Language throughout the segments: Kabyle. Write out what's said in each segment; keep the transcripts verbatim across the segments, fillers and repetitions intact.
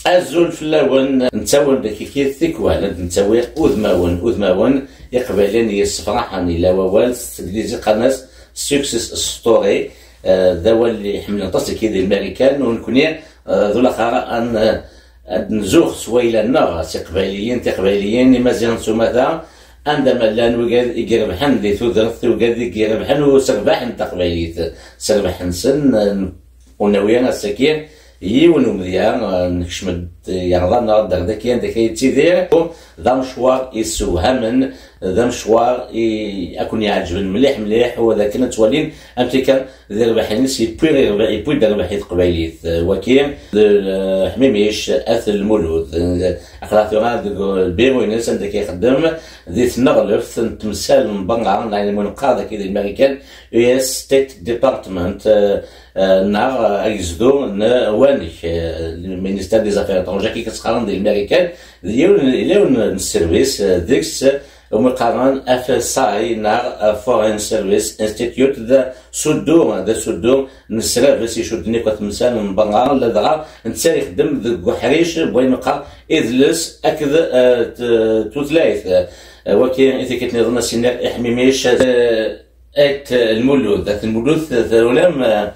Azul fell-awen, nettawi-d akikit tikwal, ad nettawi udmawen, udmawen iqbayliyen yessefraḥen, yella wawal s teglizit qqaren-as success story, eh, d awal i ḥemmlen aṭas deg di Lmarikan, u nekkni, eh, d ulaxer ad n-, ad nzux s wayla-nneɣ, s iqbayliyen, tiqbayliyin, imaziɣen s umata, anda ma llan wigad i irebḥen di tudert, wigad i irebḥen u serbaḥen taqbaylit, serbaḥ-nsen, eh, Ur nawi ass-agi yiwen umedya, eh, nekcem-d, eh, yerḍa-nneɣ-d ar daki anda akka yettidir. D amecwar yessewhamen, d amecwar i, ad ken-yeɛǧben mliḥ mliḥ, u d akken ad twalin amek akka d irbaḥ-ines yewwi irbaḥ, yewwi-d rrbeḥ i teqbaylit. Eh, waki d, eh, Ḥmimic At Lmulud. Eh, aql-aɣ tura deg lbiru-ines anda akka ixeddem di tneɣleft n temsal n berra, neɣ ayen umi neqqar daki di Lmarikan, U S State Department. Eh, eh, neɣ, eh, agezdu n wanek, eh, le ministère des Affaires étrangères, akken i s-qqaren di Lmarikan, d yiwen, yella yiwen n sservis, eh, deg-s, eh, umi qqaren F S I neɣ, eh, Foreign Service Institute, d asuddu, d asuddu n sservis icudden akk at temsal n berra, ladɣa netta ixeddem deg uḥric n wayen neqqar idles akked, eh, t-, tutlayt. Eh, waki i tikkelt nniḍen ad s-iniɣ i Ḥmimic, eh, At Lmulud, At Lmulud, trawlam, eh,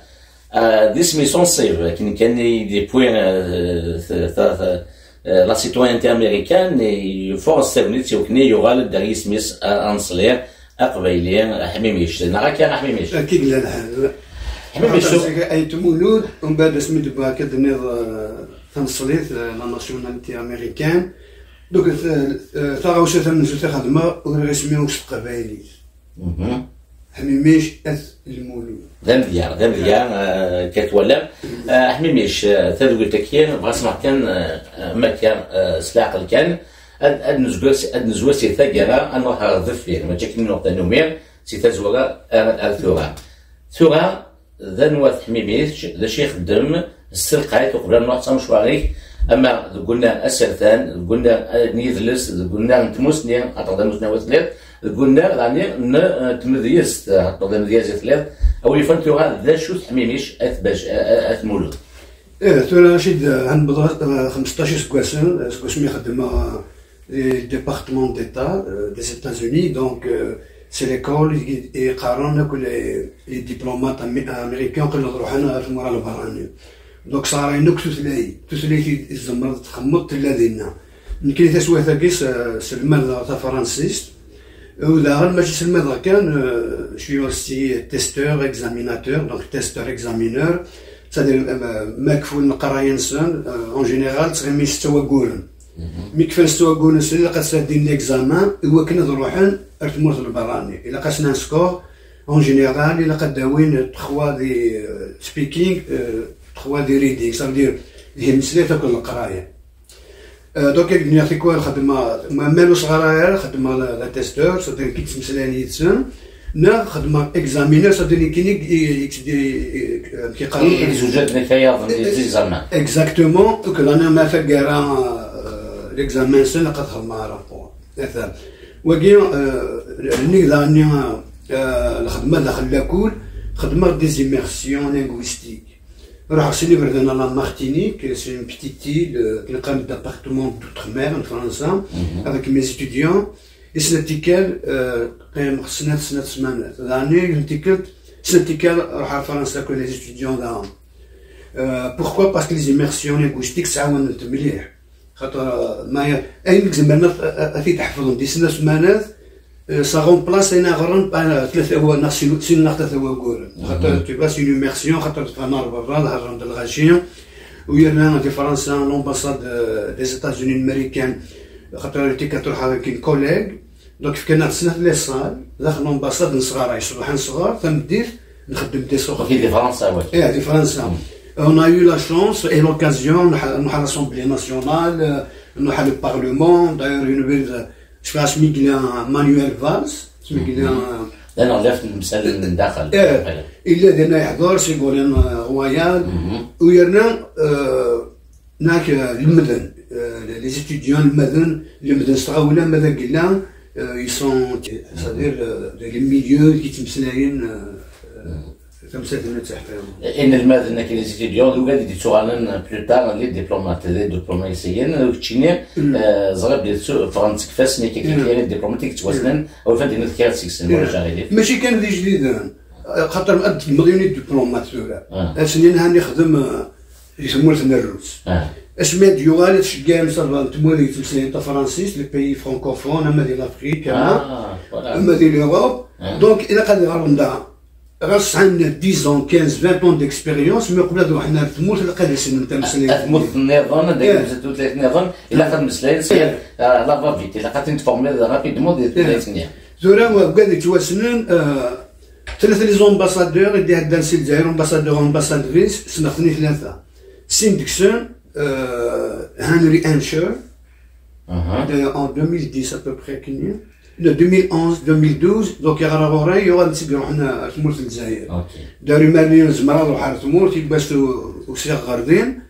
eh, d isem-is unṣib, akken kan i d-yewwi, eh, t-, t-, t-, eh, la citoyenneté américaine, yeffeɣ s tagnit, iwakken yuɣal-d ar yisem-is, eh, aneṣli, aqbayli, Ḥmimic. Neɣ akka, Ḥmimic? Akka i yella lḥal. Ḥmimic, At Lmulud, umbeɛd asmi d-wwiɣ akka d-nniḍ, eh, taneṣlit, eh, la nationalité américaine. Donc, eh, eh, taɣawsa tamenzut i xedmeɣ, uriɣ isem-iw s teqbaylit. Mhm. Ḥmimic At Lmulud. D amedya, d amedya, eh, akka twalam. Eh, Ḥmimic, eh, tadwilt-agi, bɣiɣ ad smeɣ kan, eh, eh, ma akka, eh, s leɛqel kan, ad, ad nezwir si, ad nezwir si taggara, ad nruḥ ɣer deffir, mačči akken nuɣ tanumi, si tazwara ar, ar tura. Tura, d anwa-t Ḥmimic, d acu ixeddem, s telqayt, uqbel ad nruḥ s amecwar-ik, ama deg unnar asertan, deg unnar n yidles, deg unnar n tmusni, axaṭer d amusnaw i telliḍ, deg unnar, daɣen, n, eh, tmedyezt, axaṭer d amedyaz i telliḍ, a wi yufan tura d acu-t Ḥmimic At Bac-, a, a, At Mulud? Eh, tura, Racid, eh, ad newweḍ, eh, xmesṭac iseggasen, eh, seg wasmi xeddmeɣ, eh, di le département d'État, eh, des États-Unis, donc, eh, c'est l'école i, i qqaren akk les, les diplomates amé-, américains qqlen ad ruḥen ɣer tmura n lberrani. Donc, sɣarayen akk tutlayt, tutlayt i tzemreḍ txemmeḍ tella dinna. Nekkini taswiɛt-agi s-, selmadeɣ tafransist, u daɣen mačči selmadeɣ kan, eh, je suis aussi testeur, examinateur, donc testeur, examineur, c'est-à-dire, eh, ma kfun leqraya-nsen, eh, en général, ttɣimi setta wagguren. Mhm. Mi kfan setta wagguren-nsen, ilaq ad sɛeddin l'examen, i wakken ad ruḥen ar tmurt n lberrani. Ilaq ad sen-inscrire, en général, ilaq ad d-awin trois des, eh, speaking, eh, trois des reading, ça veut dire, d imeslay akked leqraya. Euh, donc, akken nniɣ tikwal xeddmeɣ, ma, ma ur sɣarayeɣ ara, xeddmeɣ la, la testeur, c'est-à-dire nekk i yettmeslayen yid-sen, neɣ xeddmeɣ examineur, c'est-à-dire nekk i, i, i, i, amek i qqaren? I, i zewǧaden ikayaden, les examens. Exactement, donc l'année ma taggara, euh, l'examen-nsen, ilaq ad xedmeɣ rapport. Ata. Wagi, euh, nnig daɣen, euh, lxedma daxel lakul, xedmeɣ des immersions linguistiques. Ruḥeɣ sin iberdan à la Martinique, c'est une petite île, euh, qui est un département d'outre-mer en France, hein, mhm, avec mes étudiants. I snat tikkal, euh, qqimeɣ snat, snat ssmanat. Daɣen, yiwet tikkelt, snat tikkal, ruḥeɣ ɣer Fransa akked les étudiants daɣen. Euh, pourquoi? Parce que les immersions linguistiques sɛawanent mliḥ. Xaṭer, euh, ma, ayen i izemren ad, ad, ad t-id-ḥefḍen di snat ssmanat, euh, ça remplace ayen ara ɣren, euh, tlata wa-, neɣ sin, sin neɣ tlata wagguren. Mhm. Xaṭer, tu vois, c'est une immersion, xaṭer tefɣen ar berra, ad hedren d lɣaci. U yerna di Fransa, l'ambassade, euh, des États-Unis n Marikan, xaṭer tika truḥ avec une collègue. Donc, fkan-aɣ snat les salles, daxel l'ambassade nesɣaray, ṣṣbeḥ nesɣar, tameddit, nxeddem des sorties. Ok, di Fransa, ouais. Eh, di Fransa. Mm. On a eu la chance et l'occasion, nruḥ, nruḥ à l'Assemblée nationale, euh, nruḥ à le Parlement, d'ailleurs, une ville, euh, je pense, asmi yella Manuel Valls, asmi yella, mhm, euh, d aneɣlaf n temsal n daxel. Eh, yella dinna yeḥḍer, Ségolène, euh, Royal, mhm, u yerna, euh, Nak, euh, lemden, euh, les étudiants lemden, lemden s tɣawla, ma d agella, euh, ils sont, c'est-à-dire, euh, deg le milieu qui yettmeslayen, euh, euh, Tamsalt-nni d taḥfiḍ. Inelmaden akken, les étudiants, d wigad i d-yettuɣalen plus tard, les diplomates, d diplomasiyen, keččini, eh, ẓriɣ belli tettu-, ffɣen seg ifassen, akka, akka, les diplomates i yettwassnen, ufan-d inna kra seg-sen, ma ulac aɣilif. Mačči kan d ijdiden, xaṭer ad d-temmḍ yiwen i diplomate tura. Ah. Ass-nni nhan ixdem, eh, di tmurt n Rrus. Ah. Asmi ad d-yuɣal, ad tceggɛem ṣṣaba n tmura yettmeslayen tafransist, les pays francophones, ama di l'Afrique, ama, ah, voilà, ama di l'Europe. Ah. Donc, ilaq ad iɣer da. Ɣas sɛan dix ans, quinze, vingt ans d'expérience, mais qbel ad ruḥen ar tmurt, ilaq ad issnen tameslayt. Ar tmurt nniḍen, ad, eh, agem tutlayt nniḍen, ilaq ad mmeslayen s, eh, la va-vite, ilaq ad ten-tformiḍ rapidement di, eh, tutlayt-nni. Tura, wigad yettwassnen, eh, tlata les ambassadeurs i d-iɛeddan si Lezzayer, ambassadeur, ambassadrice, ssneɣ-ten i tlata. Sin deg-sen, eh, Henry Hencher, aha, de, en deux mille dix à peu près, kini. De deux mille onze, deux mille douze, donc yeɣra ɣur-i, yuɣal netta i iruḥen ar tmurt n Lezzayer. Ok. Daru iman-iw zemreɣ ad ruḥeɣ ar tmurt, yiwwas u-, usiɣ ɣer din.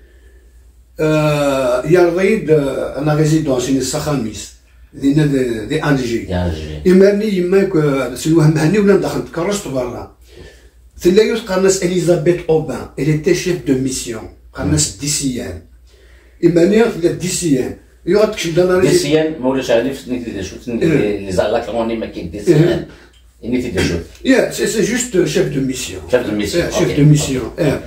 Euh, yerḍa-yi-d, euh, la résidence, ini s axxam-is, dinna di, di Alger. Di Alger. Imar-nni yemma-k, euh, s lwehm henni, ulan daxel n tkerrust berra. Tella yiwet qqaren-as Elisabeth Aubin, elle était chef de mission, qqaren-as D C N. Imar-nni tella D C N. Yuɣal tekcem-d analyse. D C N, ma ulac aɣilif, nitni d acu-ten, eh, les, les acronymes, akka, D C N. Eh. Init-id d acu. Yeah, c'est, c'est juste chef de mission. Chef de mission, eh, chef, ok, de mission, ok. Eh.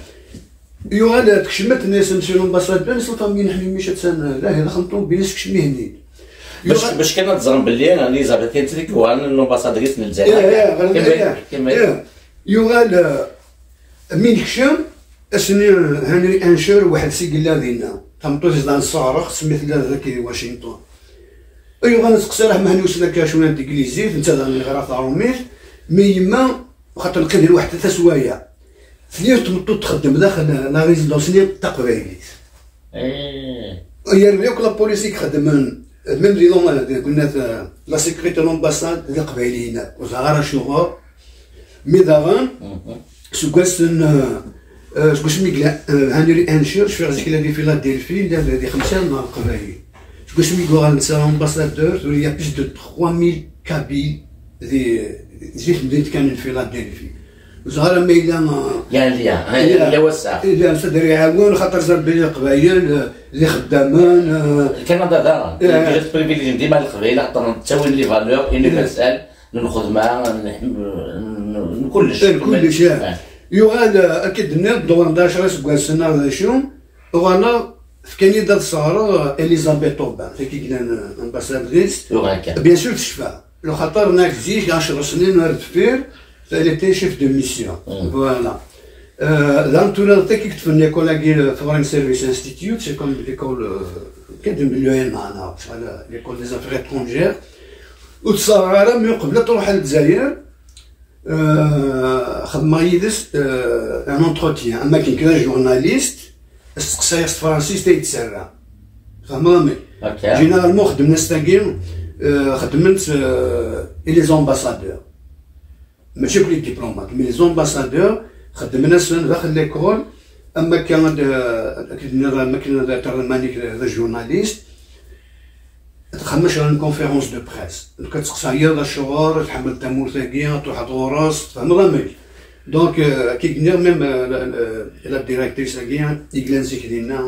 Yuɣal tekcem-d, tenna-yas monsieur l'ambassadeur, la famille n Ḥmimuc attan, eh, dahi daxel n ṭumubil-is, kecmem ihi. Bac, bac kan ad ẓren belli Elisabeth kan d tid i yuɣalen d l'ambassadrice n Lezzayer. Eh, eh, ɣer, kemmel, eh, kemmel. Eh. Yuɣal, eh, mi nekcem, ass-nni Henry Hencher weḥd-s i yella dinna. Tameṭṭut-is d anesseɣrex, smi tella dagi di Washington. Yuɣal neseqsi Raḥma Henni, wissen akka cwiya n teglizit, netta daɣen yeɣra taṛumit, mi yemma, xaṭer neqqim din weḥd-, taswaya. Tella tmeṭṭut txeddem daxel la résidence-nni taqbaylit. Eh. Yerna akk la police i ixeddmen, même di, di, di, la sécurité de l'ambassade, d iqbayliyen akk. Ur ẓriɣ ara acuɣer. Mi daɣen, seg wass n, eh, eh, seg wasmi i yella, eh, Henry Hencher, cfiɣ zik la di Philadelphie, la di, di xemsa n Leqbayel. Seg wasmi i yuɣal netta ambassadeur, tura il y a plus de trois mille Kabyles di, di temdint kan n Philadelphie. Ur ẓriɣ ara ma yella, eh, yal, yal, yal, yal wass-a. Yal ass ad iɛawen, xaṭer ẓer belli Leqbayel, eh, d ixeddamen, eh, Kanada daɣen. Eh. Déjà privilégié dima Leqbayel, xaṭer ttawin les valeurs universelles n lxedma, n, n, n kullec. Eh, n kullec, eh. Eh. Yuɣal, eh, akka d-tenniḍ, dewren-d ɛecra iseggasen neɣ d acu, uɣaleɣ fkan-iyi-d ad sɣreɣ Elisabeth Aubin, tagi yellan, eh, ambassadrice. Yuɣal kan. Bien sûr, tecfa. Lxaṭer nekk zik, ɛecra snin ar deffir, elle était chef de mission. Mm. Voilà. Euh, daɣen tura tagi i yeṭṭfen l'école-agi, le Foreign Service Institute, c'est comme l'école, euh, كدم l'E N A, voilà, l'école des affaires étrangères. Ur tt-ssaɣeɣ ara, mi uqbel ad truḥ ar Lezzayer, euh, xedmeɣ yid-s, euh, un entretien. Am akken kra journaliste, asteqsayeɣ s tefransist ay d-terra. Tfehmeḍ amek? Ok. Généralement, xeddmen-as tagi, euh, xeddmen-tt, euh, i les ambassadeurs. Mačči akk les diplomates, mais les ambassadeurs, xeddmen-asen daxel l'école, am akka ad, ad k-d-nniɣ, am akken ad terrem anik d ajournaliste, ad txemmem une conférence de presse. Donc ad teqsayeḍ acuɣer tḥemmel tamurt-agi, ad truḥeḍ ɣur-s, tfehmeḍ amek? Donc, euh, akka i d-nniɣ, même, euh, la, la, la directrice-agi, i yellan zik dinna,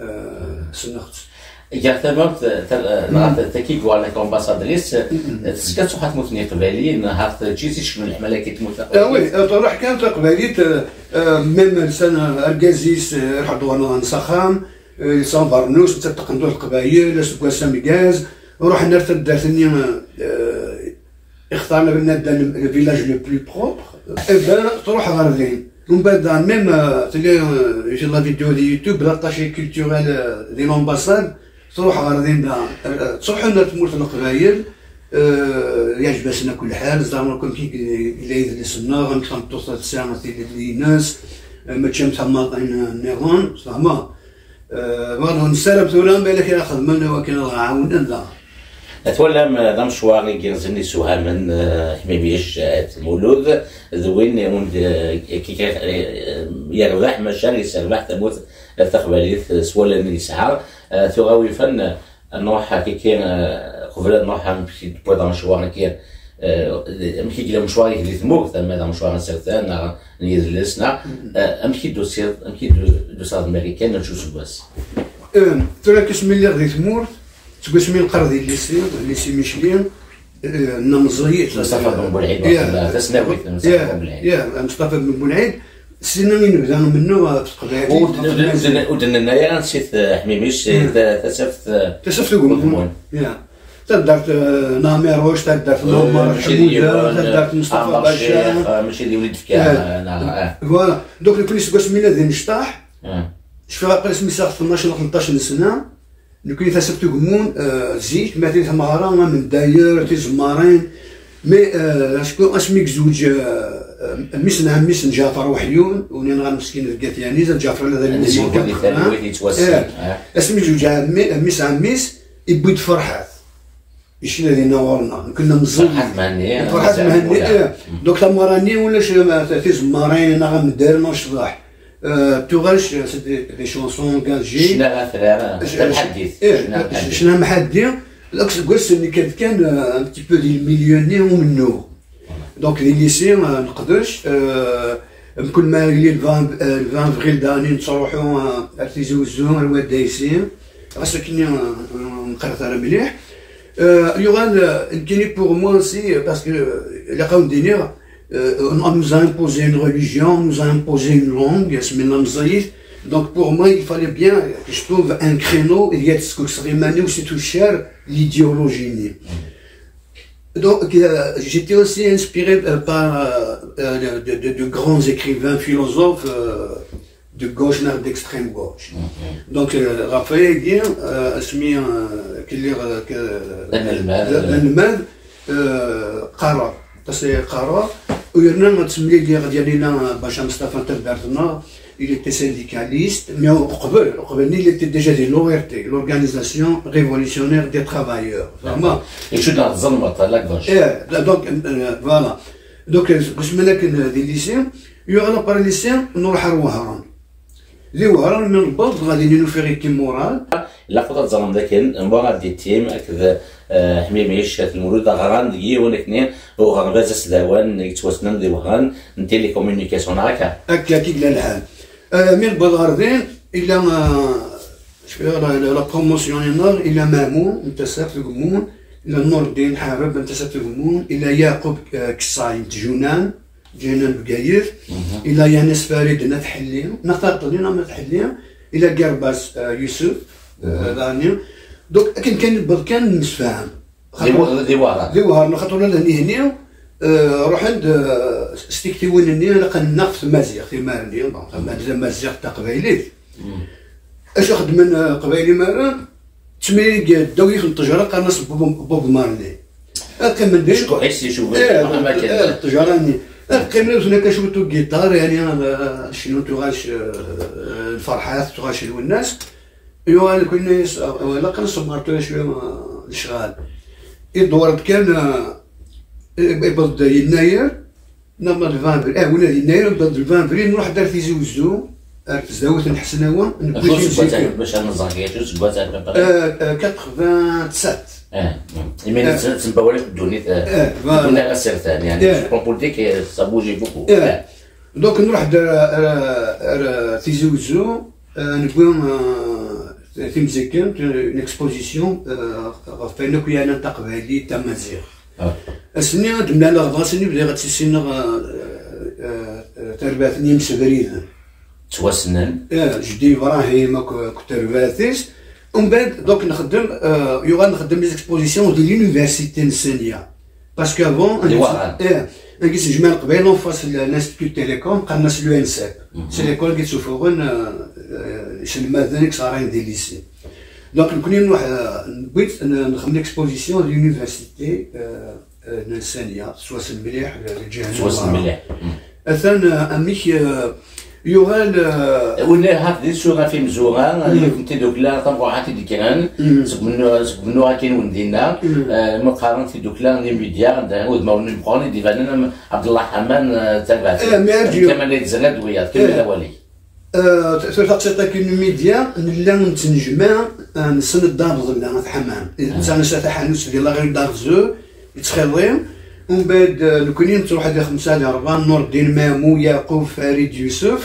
euh, ssneɣ-tt. Gar tamawt, ta-, neɣ ta-, taki gwar la ambassadrice, teska tsuḥat tmurt n Iqbayliyen, neɣ ɣef tǧis icekmen leḥmala ki tmurt. Ah oui, euh, truḥ kan taqbaylit, euh, euh, même lsan, euh, argaz-is, euh, iruḥ-d ɣer-neɣ s axxam, euh, yelsa abernus, netta teqqen-d Leqbayel, aseggas ameggaz, ruḥen ar taddart-nni, euh, ixtar le, le village le plus propre, eh ben, truḥ ɣer din. Umbeɛd, même, euh, tella, euh, j'ai la vidéo de YouTube, l'attaché culturel, euh, de l'ambassade, truḥ ɣer din da, euh, ttruḥun ar tmurt n Leqbayel, euh, yeɛjeb-asen akk lḥal, ẓran akk amek i yella yidles-nneɣ, amek tameṭṭut tesɛa tilelli-ines, euh, mačči am tamnaḍin nniḍen, tfehmeḍ? Eh, bon, nessaram tura ma yella kra xedmen i wakken ad ɣ-ɛawnen da. Twalam, eh, d amecwar igerrzen, isewhamen, eh, Ḥmimuc, eh, At Lmulud, d win i wen-d, eh, k-, k-, eh, yerbeḥ, maca yesserbeḥ tamurt, eh, taqbaylit, eh, s wallen i yesɛa. Eh, tura wifan, eh, nruḥ kiki, eh, qbel ad nruḥ, amek i d-tewwiḍ amecwar-agi, Eh, amek i yella mecwar-ik di tmurt, ama d amecwar asertan, neɣ n yidles, neɣ, eh, amek i d-tusiḍ, amek i d-, d-tusiḍ d Marikan, acu useggas? Eh, tura, asmi lliɣ di tmurt, seg wasmi neqqar di lycée, lycée Micheli, eh, nna meẓẓiyit. Mustafa Ben Bulɛid, ya, waqila, tasnawit, Mustafa ya, Ben Bulɛid. Ya, Mustafa Ben Bulɛid, sina i nebda mennuɣ ɣef teqbaylit, ur d-, ɣef ur d-, ur d-, tmaziɣt. Ur d-nenna ara nsiɣ, eh, Ḥmimis, eh, ta-, tasaft, eh, Tasaft Ugemmun. Ugemmun. Ya. Taddart, eh, n Ɛmiruc, taddart n, eh, Ɛmar Ḥmuda, taddart n Mustafa Baca. Eh, mačči d yiwen i d-fkiɣ, eh, neɣ, eh. Voilà. Donc, nekkni seg wasmi nella d imecṭaḥ, eh, cfiɣ aql-i asmi sɛiɣ tnac neɣ tleṭṭac n sna, nekkni Tasaft Ugemmun, eh, zik, ma tili tmeɣra, am Ddayer, tizemmarin, mais, eh, acku asmi yezweǧ, eh, eh, mmi-s n ɛemmi-s n Ǧaɛfer Weḥyun, u nniɣ-as meskin deg At Yanni, Ǧaɛfer la d, ad yezweǧ di talwit yettwassen, eh, eh. Asmi yezweǧ ɛemmi-, mmi-s n ɛemmi-s, yewwi-d Ferḥat. Yecna dinna ɣur-neɣ, nekk nella meẓẓi. Ferḥat Mhenni, Ferḥat Mhenni, eh. Donc, tameɣra-nni ulac, eh, tizemmarin neɣ amedder neɣ ccḍeḥ. Eh, tuɣal c-, c'est des, des chansons engagées. Ccna ɣer trar, eh, tamḥaddit. Eh, ccna mḥaddi. Donc, seg wass-nni kan, kan, eh, un petit peu di le milieu-nni umennuɣ. Donc, di lycée, eh, neqdec, eh, mkul ma yili le vingt, eh, le vingt avril daɣen nettruḥu, eh, ar Tizi Uzzu, ar Wadda Ɛisi. Ɣas akken, eh, ur neqqaret ara mliḥ. Euh, yuɣal, euh, nekkini pour moi aussi, euh, parce que, euh, ilaq ad wen-d-iniɣ, euh, on, on nous a imposé une religion, on nous a imposé une langue, asmi nella meẓẓiyit. Donc pour moi, il fallait bien que je trouve un créneau, ad sqedceɣ iman-iw, surtout cher l'idéologie-nni. Donc, euh, j'étais aussi inspiré, euh, par, euh, euh, de, de, de grands écrivains, philosophes, euh, de gauche neɣ d'extrême gauche. Donc, euh, ɣef wayagi, euh, asmi, euh, k-, lliɣ, euh, k-, d anelmad, d, d anelmad, euh, qqareɣ. Aṭas ay qqareɣ. U yerna ad temliliɣ d Yamina Baca Mustafa n taddart-nneɣ, il était syndicaliste, mais uqbel, uqbel-nni, il était déjà di l'O R T, l'Organisation Révolutionnaire des Travailleurs. Vraiment. Icudd ɣer tzelmeḍt, à la gauche. Eh, donc, euh, voilà. Donc, euh, deg usmi akken, euh, di lycée, yuɣal après lycée, nruḥ ar Wehran. Di Wehran, mi newweḍ, ɣadin i nufiɣ i Timmural. Ilaq ad teẓrem dakken Murad Yettim akked, eh, Ḥmimis At Lmulud ɣran deg yiwen akkenni uɣerbaz asdawan yettwassnen di Wehran n télécommunication, neɣ akka? Akka, akka i yella lḥal. Eh, mi newweḍ ɣer din, illa, eh, la, la, la promotion-nneɣ, illa Mamun n Tasaft Ugemmun, illa Nurdin Ḥareb n Tasaft Ugemmun, illa Yaqub, eh, Kessay n Tjunan, Ǧinan Bgayet, ila Yanis Farid n At Ḥelli, neɣ Taṭelli neɣ n At Ḥelli, ila Gerbas, eh, Yusef, eh, daɣen. Donc, akken kan newweḍ kan nemsefham. Di Wa-, di Wehran. Di Wehran, xaṭer ula d nihni, eh, ruḥen-d, eh, s tiktiwin-nni, ilaq ad nnaɣ f tmaziɣt, imar-nni, bon, tamaziɣt taqbaylit. Acu xedmen, eh, Qbayli mara ttemlilin ddaw yiwet n ṭṭejra qqaren-as Bob, Bob Marley. Ad qqimen din. Acekkuḥ-is icuba, eh, am akken. Eh, ṭṭejra-nni. Ad qqimen ad wten akka cwiṭ ugiṭar, yani, eh, cnu tuɣac, eh, lferḥat, tuɣac lwennas. Yuɣal kunni s-, eh, ilaq ad nṣebber tura cwiṭ, eh, lecɣal. Idewwer-d kan, eh, i-, iwweḍ-d yennayer, Neɣ ma d vingt avril, ah, wina d yennayer, d vingt avril, nruḥ-d ar Tizi Uzzu, ar tesdawit n Ḥesnawa, newwi timzikin. Acu seg wass, bac ad neẓer kra, acu seg wass, à peu près? Euh, euh, quatre-vingt-sept. Ah, mm. Imi, ah, tt-, ttembawal akk ddunit, eh, eh, voilà. Ddunit asertan, yani, eh, je pense politique, eh, ça bouge beaucoup. Eh. Eh. Donc, nruḥ-d ar, ar, ar Tizi Uzzu, eh, newwi, eh, timzikin, une exposition, eh, ɣef wayen akk yeɛnan taqbaylit, tamaziɣt. Ah. Ass-nni ad d-mlaleɣ, dɣa ass-nni bdiɣ ad tt-issineɣ, eh, eh, eh, tarbaɛt n yimsebriden. Ttwassnen. Eh, jeddi Ibrahim akk, akk terbaɛt-is. Umbeɛd, donc, nxeddem, eh, yuɣal nxeddem les expositions de l'université n Sanya. Parce qu'avant, di Wehran. Eh, agi s jmaɛ Leqbayel, en face l-, l'Institut Télécom, qqaren-as l'O N S E P. Mhm. C'est l'école qui s'offre, eh, eh, iselmaden i yeṣɣarayen di lycée. Donc, nekkni nruḥ, eh, newwi-d, n-, nxeddem l'exposition de l'université, eh, eh, n Sanya, tettwassen mliḥ, eh, lǧiha-nni. Tettwassen mliḥ. Mm. Atan, eh, amek, eh, yuɣal, eh, winna hat di tsura timezwura, mm, yiwet n tiddukla tabuɛat i d-yekkren, mm, seg umennuɣ, seg umennuɣ akin wen dinna, mm, eh, ma qqaren tiddukla n imidya, d udmawen imeqqren i d-ibanen am Ɛebdellah Ḥaman, eh, Tabaɛt. Eh, mi ara d-, Kamal Ayt Zerrad wiyaḍ, kemmel, eh, awal-ik. Euh, sur taqsiṭ-agi n Numidya, nella nettnejmaɛ, euh, nessen Dda Rẓu, At Ḥaman. Netta nesɛa taḥanut di la rue d'Arzew, yettxiḍi. Umbeɛd, eh, nekni nettruḥ ad ixemsa di rebɛa, Nurdin, Mamu, Yaqub, Farid, Yusef.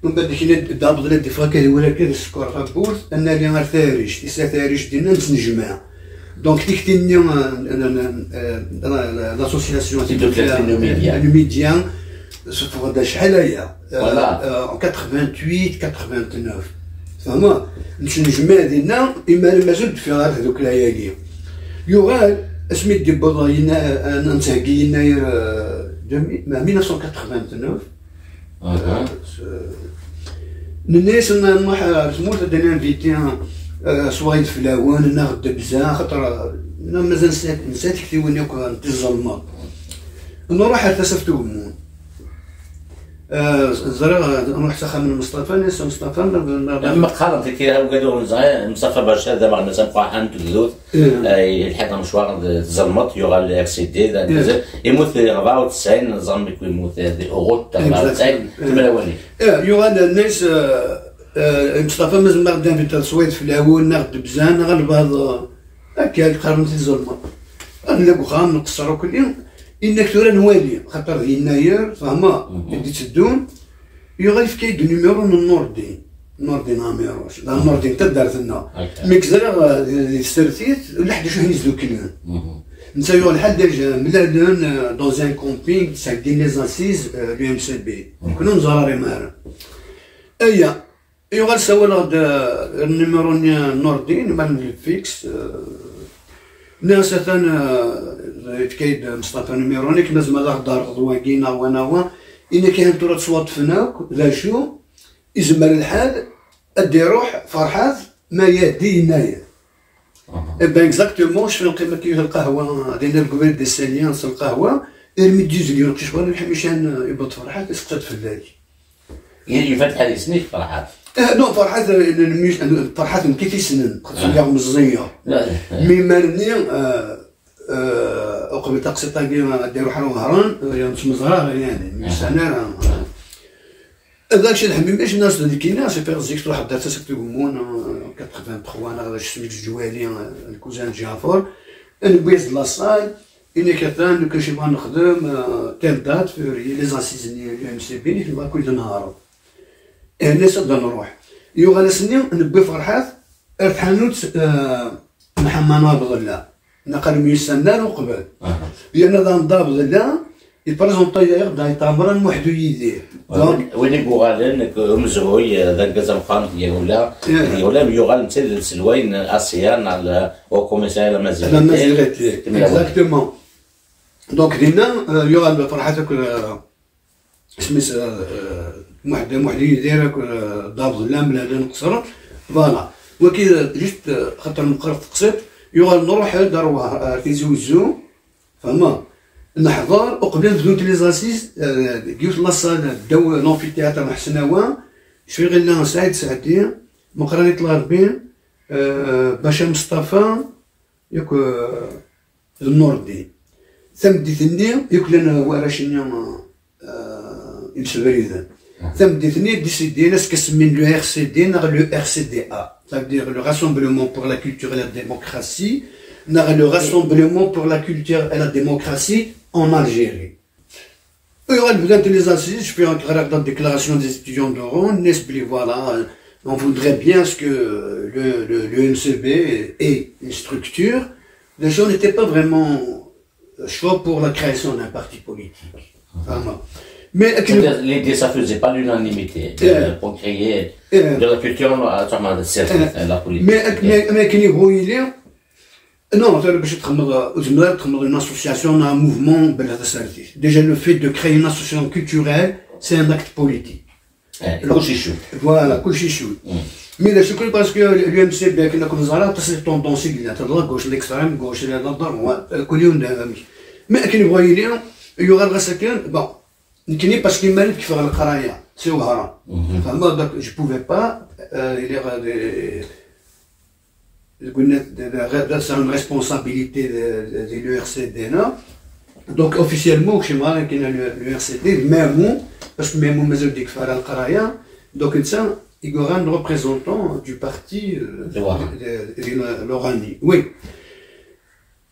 Umbeɛd kini d-, d-, abḍel ad d-iffeɣ akka di wara akka di ssker tawwurt, ad nali ar Tarict. Issa Tarict dinna nettnejmaɛ. Donc tikti-nni, eh, eh, eh, eh, l'association Tiddukla Numidya. Numidya, seffeɣ-d acḥal aya. Eh, voilà, eh, en quatre-vingt-huit, quatre-vingt-neuf. Tfehmeḍ? Nettnejmaɛ dinna, imar mazal d-ffiɣ ar tdukla-agi. Yuɣal, asmi d-yewweḍ, yenna, eh, nettheggi yennayer, eh, deux mille, ma, mille neuf cent quatre-vingt-neuf. Aha. Eh, s-, nenna-yasen nruḥ ar tmurt ad d-ninviti, eh, Swayeḍ Flawen, neɣ Debza, xaṭer, eh, neɣ mazal nesɛa, nesɛa tiktiwin akk n tiẓelmeḍ. Nruḥ ar Tasaft Ugemmun. Eh, ẓriɣ, eh, nruḥ s axxam n Meṣṭafa, nna-s Meṣṭafa, ma, ma, ma, Ma qqaren-t akka, ugad ur neẓri, Meṣṭafa Baca d ameɣnas ameqqran n tugdut, eh, eh, yelḥiq amecwar d tẓelmeḍt, yuɣal R C D, d, d, yemmut di rebɛa u tesɛin, neẓra mi yemmut, eh, di uɣut, rebɛa u tesɛin, exactement. Timrawanin. Eh, yuɣal nna-s, eh, eh, Meṣṭafa, ma zemreɣ ad d-inviteɣ Swayeḍ Flawen, neɣ Debza, neɣ lbaɛḍ, eh, akka, qqaren tiẓelmeḍ. Nella deg uxxam, nqeṣṣer akk-nni, inna-k tura nwali, xaṭer d yennayer, tfehmeḍ, i d-itteddun, yuɣal yefka-yi-d numéro n Nurdin. Nurdin Amiruc, d Nurdin taddart-nneɣ. Ok. Mi k-ẓriɣ, eh, di, di tsertit, ulaḥ d acu i ten-isduklen. Netta yuɣ lḥal déjà mlalen, eh, dans un camping, ttheggin les assises, eh, l'U M C B. Kunwi ur neẓri ara. Aya, yuɣal sawaleɣ-d, eh, numéro-nni n Nurdin, ma n le fixe, eh, nniɣ-as atan, eh, yefka-yi-d Meṣṭafa numéro-nni, ma zemreɣ ad aɣ-d-terreḍ wagi, neɣ wa, neɣ wa. Ini-k ahan tura ttwaṭṭfen akk, d acu, izmer lḥal ad d-iruḥ Ferḥat ma iɛeddi yennayer. Eh ben, exactement, cfiɣ lqima n yiwet lqahwa, dinna deg ubrid des Saliens, s lqahwa, armi d-yuzzel yiwen uqcic, wala lḥemicen, eh, yewweḍ Ferḥat, iseqsa-d fell-ak. Yufa-d ḥad isem-ik Ferḥat. Eh, non, Ferḥat, eh, n-, n-, Ferḥat nekk i t-issnen, xaṭer lliɣ meẓẓiyeɣ. Mi imar-nni, eh, eh, uqbel taqsiṭ-agi, ad d-iruḥ ar Wehran, eh, ur nettmeẓra ara, yani, ur yessan ara. Ad ak-cedḥ mi mac nas d nekina, c'est-à-dire zik truḥ d Tasaft Ugemmun, eh, quatre-vingt-trois, neɣ d acu, smi d-ǧwali, eh, le cousin de Ǧaɛfer, newwi-as-d la salle, ini-k atan, lukan cci bɣa nexdem, eh, telle date, février, les assises-nni, l'U M C B, ini-k nbɣa kull d nhaṛ. Ini-as ad d-nruḥ. Yuɣal ass-nni, newwi Ferḥat ar tḥanut, eh, Mḥemma n Abdella. Naqal myussanen ar uqbel. Yerna d anda Abdella, iprezenṭa-yaɣ-d Ayt Ɛemran Muḥdu Yidir. Donc, win i yuɣalen deg umezruy, eh, d argaz ameqqran deg Yawla, deg Yawla, yuɣal netta d aselway n Asiya, neɣ le Haut Commissariat à la Mazerité. Exactement. Donc, dinna, eh, yuɣal Ferḥat akked, eh, isem-is, eh, eh, Muḥ-, Muḥ Yidir akked, eh, Dda Abdella, mlalen qeṣṣren. Voilà. Waki, eh, juste, eh, xaṭer meqqret teqsiṭ, yuɣal nruḥ-d ar Wehran, ar Tizi Wezzu, fehmeḍ? Neḥḍer, uqbel ad bdunt les assises, eh, deg yiwet n la salle, ddaw l'amphithéâtre n Ḥesnawa, cfiɣ illa Saɛid Saɛdi, Meqqran Iṭ Lɛerbi, eh, Baca Meṣṭafa, yakk, eh, d Nurdin. Tameddit-nni, yakk llan warrac-nni, eh, imsebriden. Tameddit-nni, décidin ad s-semmin le R C D neɣ le R C D A. Ça veut dire le Rassemblement pour la Culture et la Démocratie, neɣ le Rassemblement pour la Culture et la Démocratie en Algérie. Ayɣer bdant les assises, je fais un caractère de déclaration des étudiants de Rouen, n'est-ce pas, voilà, on voudrait bien ce que le, le, le M C B ait une structure. Les gens n'étaient pas vraiment chauds pour la création d'un parti politique. Vraiment. Mais avec le C'est-à-dire, l'idée, ça faisait pas l'unanimité, euh, pour créer de la culture, euh, la politique. Mais, mais, mais, Non, tura bac ad txedmeḍ, ur tezmireḍ ad txedmeḍ une association, un mouvement, bla tasertit. Déjà, le fait de créer une association culturelle, c'est un acte politique. Eh, kulci icud. Voilà, kulci icud. Mais d acu kan, parce que l'U M C B, akken akk neẓra, aṭas n tendance i yellan, la gauche, l'extrême gauche, la droite, euh, kul yiwen d amek. Mais akken yebɣa yili, yuɣal ɣas akken, bon, nekkini, parce que mani d-kfeɣ leqraya, si Wehran. Fehmeḍ, donc, je pouvais pas, euh, iliɣ, euh, d, d, d, d, c'est une responsabilité de, de, de l'U R C D, non? Donc, officiellement, je suis marié avec le, l'U R C D, Mamou, parce que Mamou, mazal ur d-yekfi ara leqraya. Donc, netta, il y aura un représentant du parti, euh, de, de, de, de l'Oranie. Oui.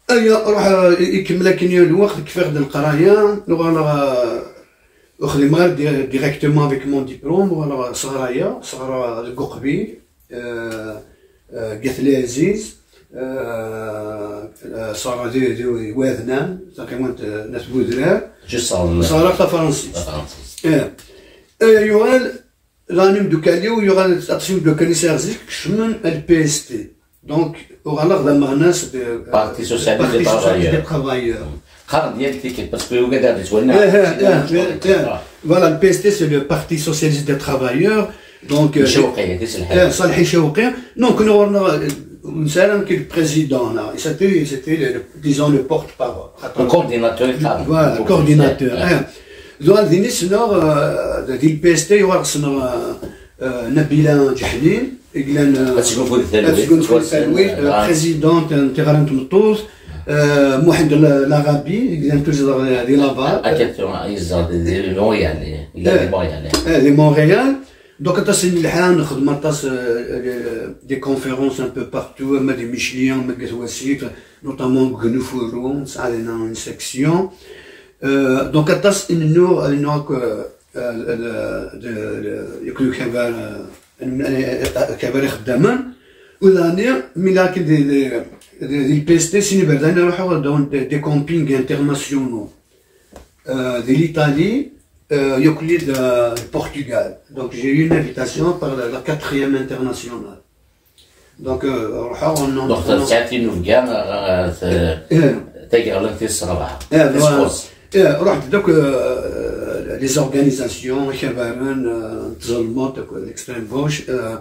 Aya, ruḥ, eh, ikemmel akken yiwen lweqt, kfiɣ-d leqraya, uɣaleɣ, eh, ur xdimeɣ ara di-, directement avec mon diplôme, uɣaleɣ sɣrayeɣ, sɣrayeɣ deg Uqbil, eh, eh, deg At Laɛziz, eh, eh, sɣrayeɣ di, di, di Wadnan, taqiwant, eh, n At Budrar. Juste en Sɣrayeɣ tafransist. Tafransist. Eh. Eh, yuɣal, Lani imdukal-iw yuɣal aṭas imdukal i sɛiɣ zik kecmen ar le P S T. Donc, uɣaleɣ d ameɣnas de, Parti Socialiste des Travailleurs. Qqaren-d yal tikkelt, parce que yugad ad yettwenna. Eh, eh, eh, eh, eh. Voilà, le P S T, c'est le Parti Socialiste des Travailleurs. Donc, euh, Cewqi, d Salḥi. Eh, Salḥi Cewqi. Donc, nous, on a, euh, une seule qui est le président, là. Et c'était, c'était le, le, disons, le porte-parole. Le coordinateur, voilà, coordinateur, hein. Donc, d win i ssneɣ, euh, di le P S T, yuɣal ssneɣ, euh, euh, Nabila Ǧeḥnin, i yellan, euh, ad tesgunfu di talwit, ad tesgunfu di talwit, euh, présidente n tiɣri n tmeṭṭut, euh, Muḥend La-, Larabi, i yellan toujours di, di Laval. Akka tura, yezdeɣ di, di Montréal, yella di Montréal. Eh, di Montréal. Donc, aṭas i nelḥa, nexdem aṭas, euh, euh, des conférences un peu partout, ama di Micli, ama deg At Wasif, notamment deg Nufuru, nesɛa dinna une section. Euh, donc, aṭas i nennuɣ, i nennuɣ akk, euh, euh, de, de, de, yakk d ukabar, euh, akabar ixeddamen. U daɣni, mi la akken di, di, di, di le P S T, sin iberdan, ruḥeɣ dans des, des campings internationaux. Euh, de l'Italie, euh, yakk d, euh, le Portugal. Donc, j'ai eu une invitation par la, la quatrième internationale. Donc, euh, ruḥeɣ en Donc, entraînant. Tesɛiḍ tinubga, euh, t-, eh, tagerlant tis rebɛa. Eh, voilà. Tis kuẓ. Eh, ruḥ-d akk, euh, les organisations, ikabaren, euh, n tzelmaḍt, akk l'extrême gauche, euh,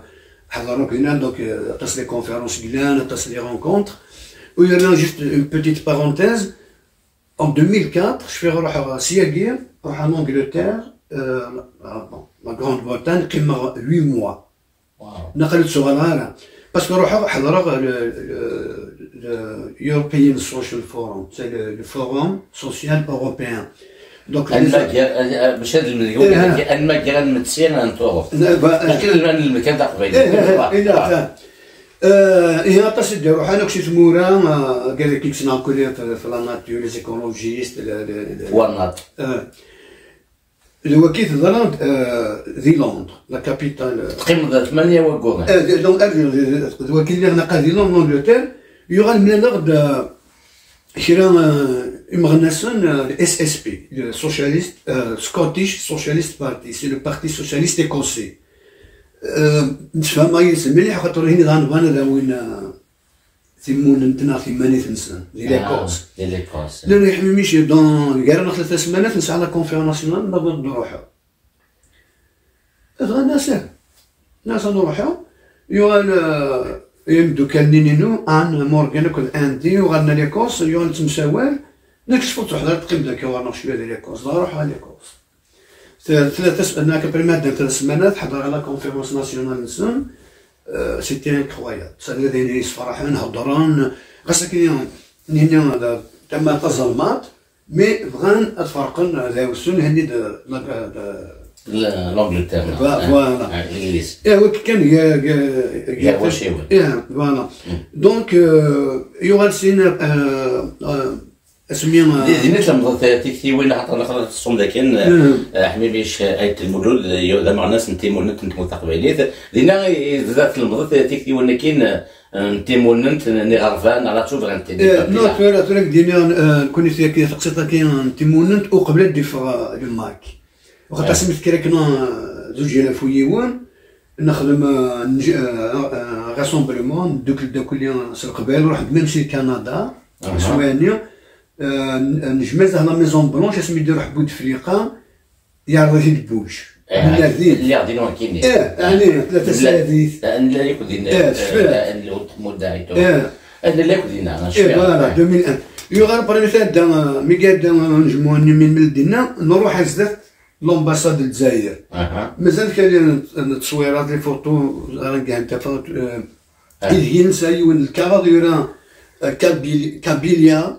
ḥeḍreɣ akk dinna, donc, euh, aṭas les conférences i yellan, aṭas les rencontres. U yerna juste une petite parenthèse, en deux mille quatre, je fais ruḥeɣ syagi, ruḥeɣ en Angleterre, euh, la, bon, la Grande-Bretagne, qqimeɣ huit mois. Wow. Naqal ur d-tuɣaleɣ ara. Parce que ruḥeɣ, ḥeḍreɣ le, le, le European Social Forum, c'est le, le Forum Social Européen. Donc, anmager, euh, euh, mačči ad nlemd, eh, anmager ad nmetti, ad n-tuɣeḍ. Mačči ad nlemd kan taqbaylit. Eh, eh, eh, eh, eh. Eh, ihi aṭas i d-iruḥan akk si tmura, eh, gad-agi i yesnaɣ kulli f, f la nature, les écologistes, le, le, le, wannaḍ. Eh. D wagi teḍra, eh, di Londres, la capitale. Teqqimeḍ tmanya wayyuren. Eh, di, donc, eh, di, di, d wagi lliɣ naqal di Londres, l'Angleterre, yuɣal mlaleɣ-d, eh, kra, eh, imeɣnasen, eh, le S S P, le Socialist, eh, Scottish Socialist Party, c'est le Parti Socialiste Écossais. Eh, msefhameɣ yid-sen mliḥ, axaṭer hini daɣen bɣan ad awin, eh, timunent neɣ timanit-nsen, di Lekos. Ah, di Lekos. Llan yeḥmimic, dans, gar-aneɣ tlata smanat, nesɛa la conférence nationale, newweḍ-d nruḥ. Dɣa nasa, nasa nruḥ, yuɣal, eh, imeddukal-nni-inu, Anne, Morgan akked Andy, uɣalen ar Lekos, yuɣal nettemsawal, nekcef ur teḥḍer teqqim-d akka ɣur-neɣ cwiya di Lekos, dɣa ruḥeɣ ar Lekos. Tlata s-, nekk après ma ddan tlata smanat, ḥeḍreɣ la conférence nationale-nsen, euh, c'était incroyable. Sɛiɣ d ayen yessefraḥen, heddren, ɣas akken nini d tama tazelmaḍt, mais bɣan ad ferqen, ad ɛawsen, henni d, d, d, l'Angleterre, voilà. Ah, Legliz. Eh, wagi kan, ga, ga, ga, ga wacciwen. Eh, voilà. Mm. Donc, euh, yuɣal sin, euh, euh, Asmi, di, ah, din i tlemdeḍ tiktiwin, axaṭer naqal ad teṣṣum dakken, eh, Ḥmimic Ayt Lmulud, eh, d ameɣnas n timunent n tmurt taqbaylit. Dinna i, i tebda tlemdeḍ tiktiwin-agi n, eh, n timunent n, n iɣerban, neɣ la souveraineté des, eh, non, tura, tura deg din, eh, nekkni tagi, taqsiṭ-agi n timunent, uqbel ad d-iffeɣ, eh, le MAK. Waxaṭer asmi tekker akken, eh, zuǧ alaf u yiwen, nexdem, eh, nj-, eh, eh, rassemblement, neddukel-d akk s Leqbayel, ruḥ-d même si Canada, s wayen-nni, eh, n-, nejmeɛ la Maison Blanche, asmi d-iruḥ Bouteflika, yeɛreḍ-it-id Bush. Eh, nella din. Lliɣ din wakini. Eh, ɛni, tlata sɛadit. Eh, nella yakk din, eh, tfel. Eh, nella yakk din, eh, voilà, deux mille un. Yuɣal premier tadda, eh, mi yadda, eh, unejmuɛ-nni mi nmel dinna, nruḥ ar zdat, l'ambassade n Lezzayer. Aha. Mazal kan n, n tteswirat, les photos, ara gant tafat, euh, ideg i nesɛa yiwen lkaɣeḍ yura, euh, Kabil-, Kabilia,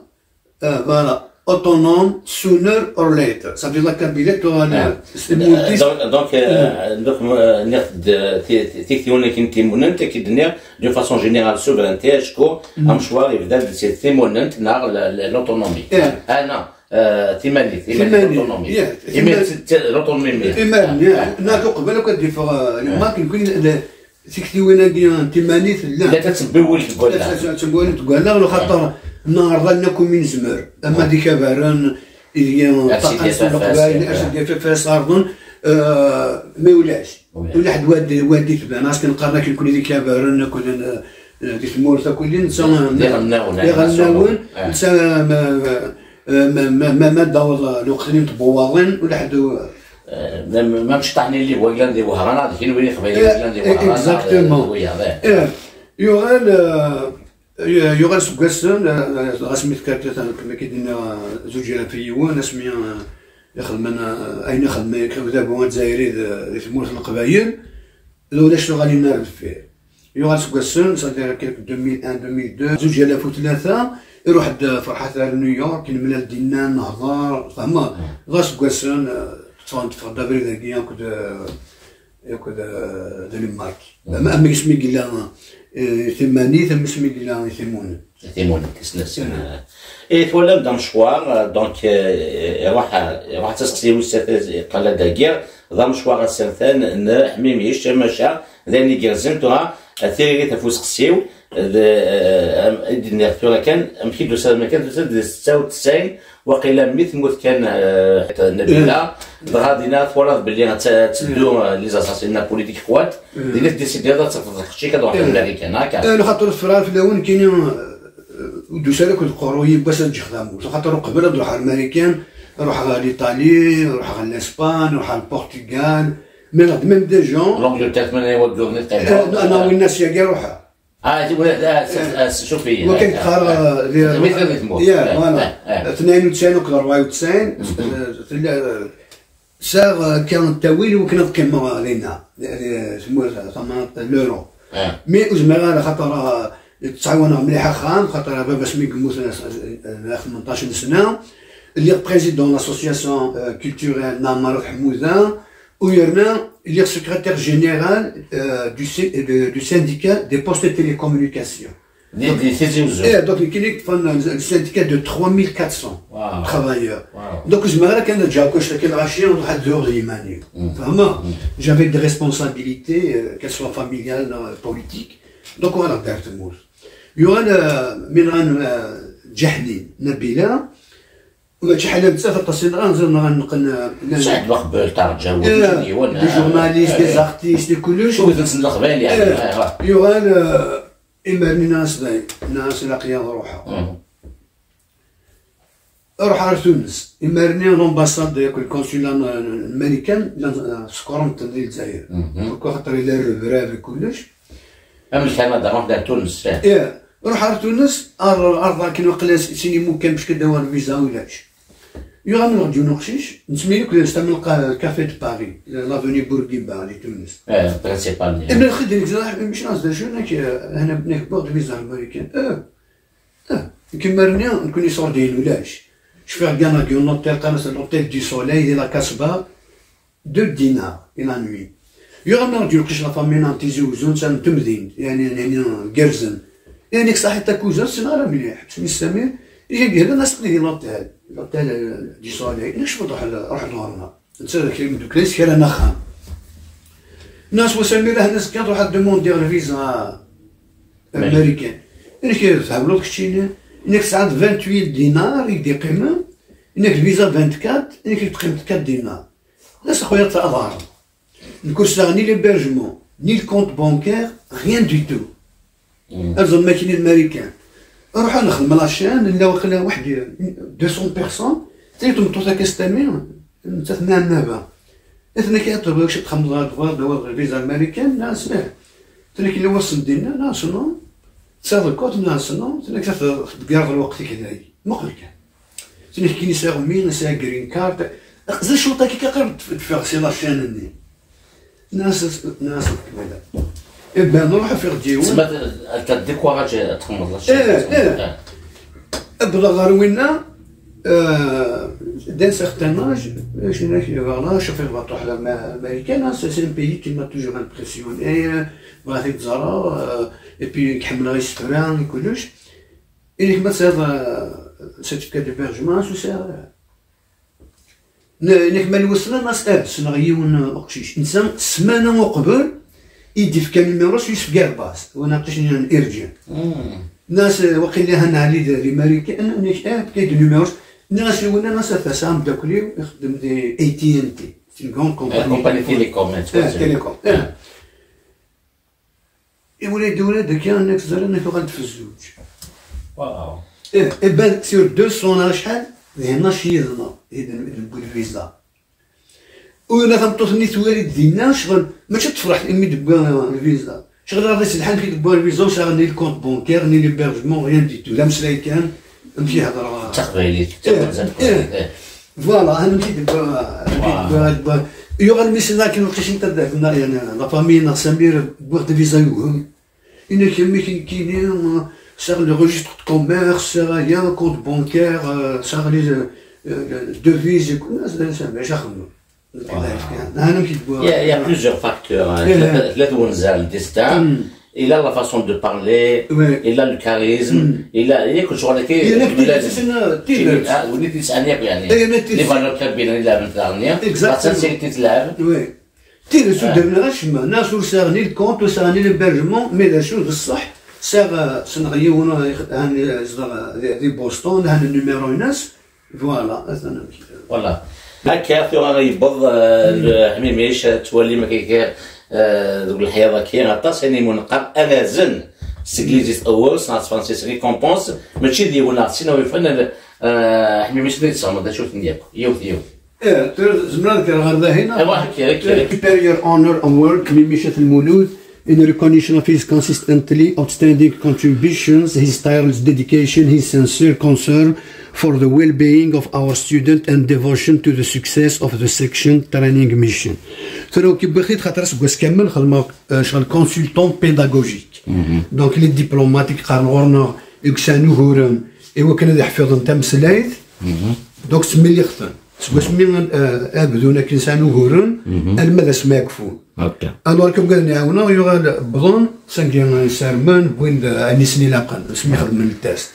euh, voilà. autonome sooner or later. Ça veut dire la Kabylie tuɣal s tmurt-is. Donc, donc, euh, donc, euh, nniɣ-d, euh, ti- ti- tiktiwin-agi n timunent, akken d-nniɣ, d'une façon générale, souveraineté, acku amecwar yebda-d si timunent neɣ la- la- l'autonomie. Ah, non, euh, timanit, timanit, l'autonomie. Imi t- t- l'autonomie, mais iman, neɣ uqbel akk ad d-iffeɣ, euh, le marque, nekkni, le- Tiktiwin-agi n timanit llant. La tettbewwil deg wallaɣ. La tettbewwil deg wallaɣ, lxaṭer neɛreḍ allen akk umi nezmer. Ama d ikabaren, ideg ṭṭaqen s leqbayel, acu d-yaf fas ɛerḍen, euh, ma ulac. Ulaḥ d wad, wad itban, as kan qqaren akken kul d ikabaren, akked, euh, di tmurt, akked netta, d iɣelnawen, d iɣelnawen, netta, ma, ma, ma, ma, ma d-aweḍ lweqt-nni n tbuwaḍin, ulaḥ d, euh, ma, ma, ma mecṭaḥ nili waylan di Wehran, d kenwi iqbayliyen yellan di Wehran, exactement. Wiyaḍ, eh. Eh, yuɣal, eh, yuɣal seg wassen, eh, ɣas mi tekker tlata, nekk mi k-id-nniɣ, eh, zuǧ alaf u yiwen, asmi, eh, ixedmen, eh, ayen ixedmen udabu azzayri d, di tmurt n Leqbayel, d ulac tuɣalin ar deffir. Yuɣal seg wassen, c'est-à-dire akka deux mille un, deux mille deux, zuǧ alaf u tlata, iruḥ-d Ferḥat ar New York, nemlal dinna, nehḍer, tfehmeḍ? Dɣa seg wassen, eh, ṭṭfeɣ-d abrid-agi akked, eh, akked, eh, Danemark. Am, am ismi yella, eh, timanit, am ismi yella timunent. Timunent, isem-nsen. Eh, twalam-d amecwar, eh, donc, eh, iruḥ, iruḥ d taseqsi wis iqal-d dagi, d amecwar asertan n Ḥmimic, maca d ayen igerrzen tura, eh, tiririt ɣef useqsi-w, d, eh, am, i d-nniɣ tura kan, amek i d-tusa, amek i d-tusa, di setta u tesɛin, waqila mi temmut kan, eh, Nabila, dɣa dinna twalaḍ belli ad t-, ad teddu, eh, les assassins politiques xwat, dinna tdisidiḍ ad tafeḍ lqecc-ik ad ruḥeḍ Marikan, akka? Eh, lxaṭer tefra fell-awen kini, eh, ur d-tusa ara akked qerru yiwwas ad ǧǧeɣ tamurt. Lxaṭer uqbel ad ruḥeɣ ar Marikan, ruḥeɣ ɣer l'Italie, ruḥeɣ ɣer l'Espagne, ruḥeɣ ɣer Portugal, mais même des gens. L'Angleterre, tmanya waggur-nni teqqimeḍ. Eh, non, non, winna syagi ruḥeɣ. Ah, tu- ah, s- ah, s- شوفي. Wakken qqareɣ, eh, di- Tmurt, eh, voilà. Eh, eh. Tnayen u tesɛin akked rebɛa u tesɛin, eh, tella, eh, sɛiɣ, eh, kan ttawil i wakken ad qqimeɣ dinna, di, di tmurt, tama-, l'Europe. Eh. Mais ur zmireɣ ara, xaṭer, eh, ttɛawaneɣ mliḥ axxam, xaṭer baba-s mi yemmut, eh, eh, tmenṭac n sna, lliɣ président n l'association, eh, culturelle n Ɛmer At Ḥemmuda, U yerna, lliɣ secrétaire général, euh, du sy-, de- du syndicat des postes et télécommunications. Di, di Tizi Uzzu. Eh, donc, nekkini ṭṭfen le syndicat de trois mille quatre cents travailleurs. Wow. Donc, zemreɣ kan ad ǧǧeɣ kullec akka lɣaci, ad ruḥeɣ ad dduɣ d yiman-iw. Tfehmeḍ? J'avais des responsabilités, euh, qu'elles soient familiales, euh, politiques. Donc, uɣaleɣ-d ar tmurt. Yuɣal, euh, mi nɣan, euh, Ǧaḥnin, Nabila, Mačči ḥala nettat, aṭas i nɣan, nɣan, nɣan, nɣan. Saɛid Maqbel, Ṭaher Ǧawed, eh, mačči d yiwen, des journalistes, des artistes, d kullec. Wwten-ten leqbayel, yeɛni. Eh, yuɣal, eh, imarni nnan-as dayen, nnan-as ilaq-iyi ad ruḥeɣ. Ruḥ ar Tunes. Imarni l'ambassade, yak le consulat n, n Marikan, llan, eh, sekkren-ten di Lezzayer. Pourquoi? Xaṭer yella rrebrab d kullec. Am Kanada, ruḥ-d ar Tunes, eh. Eh, ruḥ ar Tunes, ar, ar ḍakken waqila s-, sin imukan bac ad d-awiḍ lviza ulac. Yuɣal-d yiwen uqcic, nettmil akk s tama n lqa-, Café de Paris, l'avenue Bourguiba di Tunes. Eh, principal-nni. Imi lxid nekk ẓriɣ, mačči d acu, nekk, eh, hna nekk wwiɣ-d lviza n Marikan. Eh, eh, nekk imarni, nekkni iṣurdiyen ulac. Cfiɣ gganeɣ deg yiwen l'hôtel, qqaren-as l'hôtel du Soleil, di la Casbah. Deux dinars i la nuit. Yuɣal-d yiwen uqcic la famille n Tizi Uzzu, netta n temdint, yeɛni, yeɛni gerrzen. Yeɛni, saḥit akuzar, ssneɣ ara mliḥ. Isem-is Samir, i yehlan as aql-i di l'hôtel, l'hôtel, euh, du Soleil. Nekk cfiɣ ruḥ, ruḥ ɣur-neɣ. Netta d kra n imeddukal-is, kra n axxam. Nnan-as wa Samir, ah, nezga ad ruḥeɣ ad demandiɣ lviza ar Marikan. Nekk, thebleḍ keččini, nekk tesɛiḍ vingt-huit dinars i k-d-iqqimen, nekk lviza vingt-quatre, nekk i k-d-teqqimeḍ quatre dinars. Nnan-as, a xuya, ta aḍar. Nekk ur sɛiɣ ni l'hébergement, ni le compte bancaire, rien du tout. Ad ẓren makini n Marikan. Ruḥeɣ nexdem la chaîne, nella waqila waḥed deux cents personnes, tella tmeṭṭut akka s tami, nettat n Annaba. Tenna-k, "Ad tebɣiḍ kečč ad txedmeḍ, ad tebɣiḍ ad tawiḍ lviza n Marikan?" Nnan-as, "Ih." Tenna-k, "Yella wass n dinna?" Nnan-as, "Non." "Tesɛiḍ lkort?" Nnan-as, "Non." Tenna-k, "Ad tḍeggreḍ lweqt-ik dayi. Muqel kan." Ttnekkin sɛiɣ mmi, sɛiɣ green card. Aqzal cwiṭ akka, qrib d-, d-ffeɣ si la chaîne-nni. Nnan-as, nnan-as, eh ben, nruḥ, afeɣ-d yiwen. Tsemma, t'as découragé, ad txedmeḍ la chaîne. Eh, eh. Wwḍeɣ ɣer winna, Euh, d'un certain âge, je n'ai voilà, je fais le retour à l'Américaine, hein, c'est c'est un pays qui m'a toujours impressionné, euh, voilà, et cetera, euh, et puis, كحمل غير السفرة، كلش. Et كما تصير, euh, certificat d'hébergement, tout ça. Nekk ma lwesna nas eh ssneɣ yiwen uqcic netta ssmana uqbel i d-ifka numéro s yusef garbas wana aqcic n irǧan. Nas waqila han ali d limarikan nek eh bkay d numéro. Nniɣ-as i winna nas ata sɛa amdakkel-iw ixeddem di A T and T, c'est une grande compagnie. Compagnie télécom. Télécom. Iwlad iwlad akka nekk ẓriɣ nekk uɣal-d f zzuǧ. Wow. Eh, eh ben, sur deux cents acḥal d hnac yid-neɣ i d-newwi lviza. Ula tameṭṭut-nni twali-d dinna ccɣel mačči tefreḥ imi d-wwa lviza. Ccɣel ɣer iselḥan ki d-wwa lviza ur sɛiɣ ni lkont bankaire ni l'hébergement, rien du tout, d ameslay kan. Amek i hedreɣ? D taqbaylit. Voilà, amek i d-wwa. Yuɣal mi s-nna akken uqcic n taddart-nneɣ, yani, la famille-nneɣ Samir, wwiɣ-d viza yugem. Inna-k amek nekkini, sɛiɣ le registre de commerce, sɛiɣ aya, compte bancaire, sɛiɣ les devises, et tout. Samir, acu axemmem? Il y a, il y a plusieurs facteurs, hein. Tella twenza, le destin, il a la façon de parler, il a le charisme, il a, il a quelque chose qui, les valeurs kabyle, la sincérité. Tidet ur d-rniɣ acemma, nas ur sɛiɣ ni lkont, ur sɛiɣ ni l'hébergement, mais d acu d ṣṣeḥ, sɛiɣ, ssneɣ yiwen, han yezdeɣ di Boston, han numéro-ines. Voilà, atan amek. Voilà. Akka tura yewweḍ, eh, Ḥmimic, eh, ttwalim akka, eh, deg leḥyaḍ-agi aṭas ayen i mu neqqar alazen s teglizit awards neɣ s tefransist récompense, mačči d yiwen neɣ d sin aw yufan, eh, Ḥmimic ad yi-d-tesɣermeḍ d acu-ten yakk, yiwet yiwet. Eh, tura zemreɣ ad kkreɣ ɣer dahin? Ewa, kker, kker. Superior Honor Award, Ḥmimic At Lmulud, in recognition of his consistently outstanding contributions, his tireless dedication, his sincere concern for the well-being of our student and devotion to the success of the section training mission. Tura ki wwiɣ-t-id xaṭer aseggas kamel xedmeɣ, eh, ccɣel consultant pédagogique. Donc les diplomates i yeqqaren ɣur-neɣ i yesɛan uguren i wakken ad iḥfiḍen tameslayt. Donc ttmiliɣ-ten. Seg wasmi, eh, abdun akken sɛan uguren, alma d asmi akfun. Alors kan ugaden iɛawneɣ, yuɣal wwḍen, sagi ssarmen, wwin-d ayen i sen-ilaqen, asmi xedmen le test.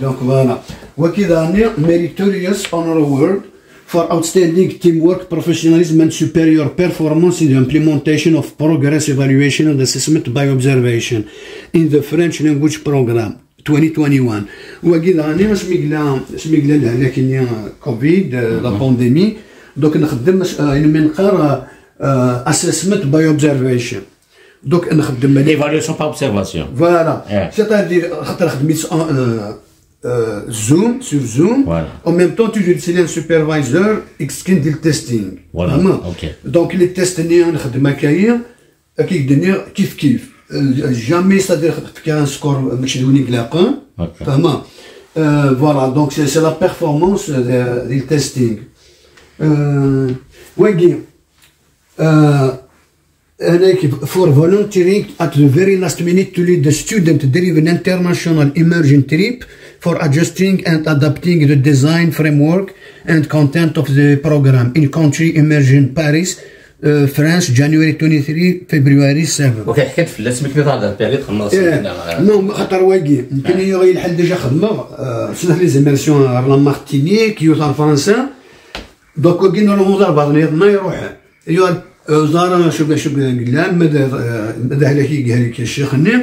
Donc voilà. Wagi daɣen, Meritorious Honor Award for outstanding teamwork, professionalism and superior performance in the implementation of progress evaluation and assessment by observation in the French language program. Twenty twenty-one. Wagi daɣen, asmi yella, asmi yella lehlak-nni, eh, covid, eh, la pandémie, donc nxeddem as-, eh, ayen mi neqqar, eh, eh, assessment by observation. Donc nxeddem l'évaluation par observation. Voilà. C'est-à-dire, xaṭer xeddem-itt en, eh, eh, Zoom, sur Zoom. En même temps, toujours c'est un supervisor, extend le testing. Voilà. Donc les tests-nni nxeddem akka-yi, Ad k-d-iniɣ kif kif. Euh, jamais, c'est-à-dire, tefka un score mačči d win i ilaqen. Fehmeḍ? Euh, voilà, donc c'est, c'est la performance de, du testing. Euh, wagi, euh, هناك, for volunteering at the very last minute to lead the student-driven international immersion trip for adjusting and adapting the design framework and content of the program in country immersion Paris, Euh, France, January twenty-three, February seven. Ok, ḥkiɣ-d fell-as, mi k-nniɣ ad tɛeddiḍ, txedmeḍ ass-nni, neɣ? Non, xaṭer wagi, nekkini yuɣ-iyi lḥal déjà xedmeɣ, euh, ssneɣ les immersions ar la Martinique, yiwet ar Fransa. Donc wagi nruḥ d arbaɛḍ nniḍen iruḥen. Yuɣal, euh, ẓer acu, acu yellan, ma d, euh, ma d ahlak i yehlek ccix-nni.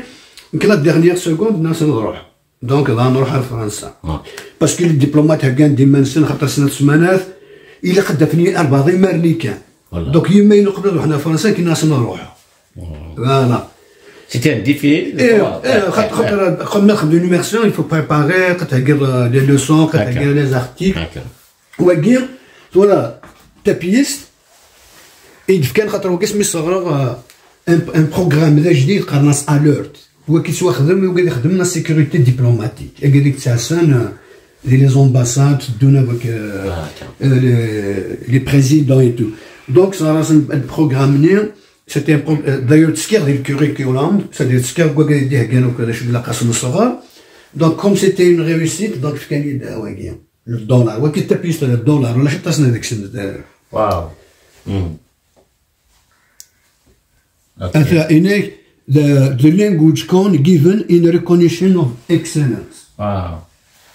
Nekk la dernière seconde, nniɣ-as ad nruḥ. Donc, dɣa nruḥ ar Fransa. Parce que les diplomates heggan-d iman-nsen, xaṭer snat ssmanat, ilaq ad d-afen arbaɛḍ imaren kan. Donc, yemma-inu qbel ad ruḥen ar Fransa, akken ad asen-ruḥeɣ. Voilà. C'était un défi. Eh, xaṭer, xaṭer, comme maître d'université, il faut préparer, qed theggiḍ, euh, les leçons, qed theggiḍ les articles. Wagi, tura, tapyist, i d-fkan, xaṭer wagi asmi sɣreɣ, euh, un, un programme d ajdid, qqaren-as Alert. Wagi yettwaxdem, wagi ad ixdem la sécurité diplomatique. Wagi ad yettɛassan, euh, di les ambassades, teddun avec, euh, euh, les, les présidents et tout. Donc, sɣer-asen ad programme-nni, c'était un pro-, euh, d'ailleurs, ttekkiɣ di le curriculum, c'est-à-dire ttekkiɣ deg wagi i d-iheggan akk d acu ilaq ad s-nesɣer. Donc, comme c'était une réussite, donc, fkan-iyi-d, euh, wagi. Le dollar, wagi tapist le dollar, ulac aṭas n deg-sen. Wow. Mm. Ata inek, the, the language coin given in recognition of excellence. Wow.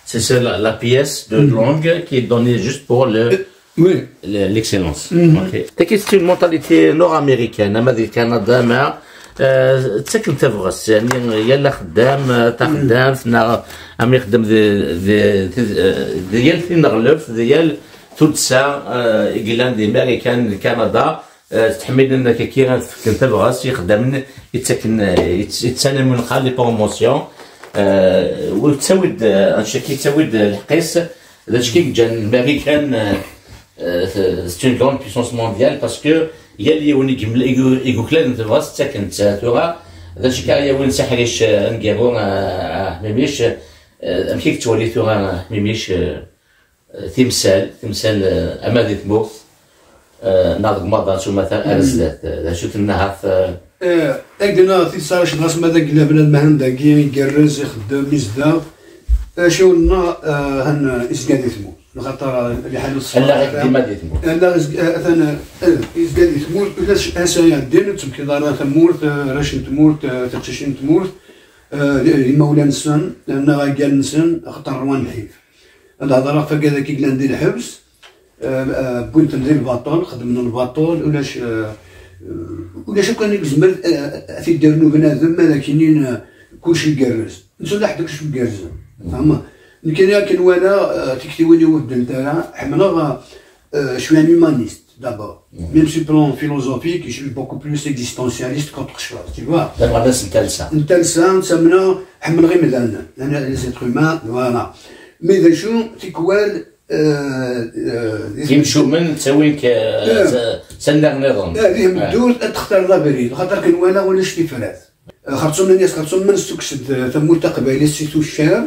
C'est ça la, la pièce de langue qui est donnée juste pour le, Oui. le- l'excellence. Ok. Tagi c'est une mentalité nord-américaine, ama di Canada, ma euh, ttaken tabɣest, yani yal axeddam, euh, taxeddamt, neɣ am ixeddem di, di, di, euh, di yal tineɣleft, di yal tuddsa, euh, i yellan di Marikan, di Kanada, euh, ttḥemmilen akaki ad fken tabɣest i yixeddamen yettaken, euh, yett- yettanamen xal les promotions, euh, u yettawi-d, euh, anect-agi yettawi-d lḥeqq-is, d acu i yeǧǧan Marikan, euh, euh, c'est une grande puissance mondiale parce que yal yiwen i yemla- i yu- i yuklalen tabɣest ttaken-tt. Tura d acu i k-aɣ-yawin s aḥric, euh, aneggaru, euh, ah, Mimic, euh, amek i yettwali tura, euh, Mimic, euh, timsal, timsal, euh, ama di tmurt, euh, neɣ deg umaḍal s umata ar zdat, euh, d acu tenna ɣef, euh, Agdena tidsarac ɣas ma d agla bnadem ahan dagi igerrez ixeddem izdeɣ acu nna han izga di tmurt lxaṭer liḥal allaɣ dima di tmurt. Allaɣ izga atan izga di tmurt ulac asa iɛeddin ur ttebkiḍ ara tamurt arrac n tmurt tiqcicin n tmurt imawlan-nsen neɣ agal-nsen axaṭer rwan lḥif ad hedreɣ ɣef wagad-agi yellan di lḥebs wwin-ten di lbaṭel xedmen lbaṭel ulac ulac akk ayen i yezmer ad t-id-yernu bnadem ad ak-inin kullec igerrez netta d aḥed kullec igerrzen fehmeḍ nekkini akken walaɣ tiktiwin-iw ur beddlent ara ḥemmleɣ je suis un humaniste d'abord même sur le plan philosophique je suis beaucoup plus existentialiste qu'autre chose tu vois d ameɣnas n talsa n talsa ttamneɣ ḥemmleɣ imdanen les êtres humains voilà mais d acu tikwal imcumen ttawin-k s annar nniḍen. Deg tmeddurt ad textareḍ abrid, xaṭer akken walaɣ ulac tifrat. Xerṣum nnan-as xerṣum ma nessukkes-d tamurt taqbaylit si tuccar,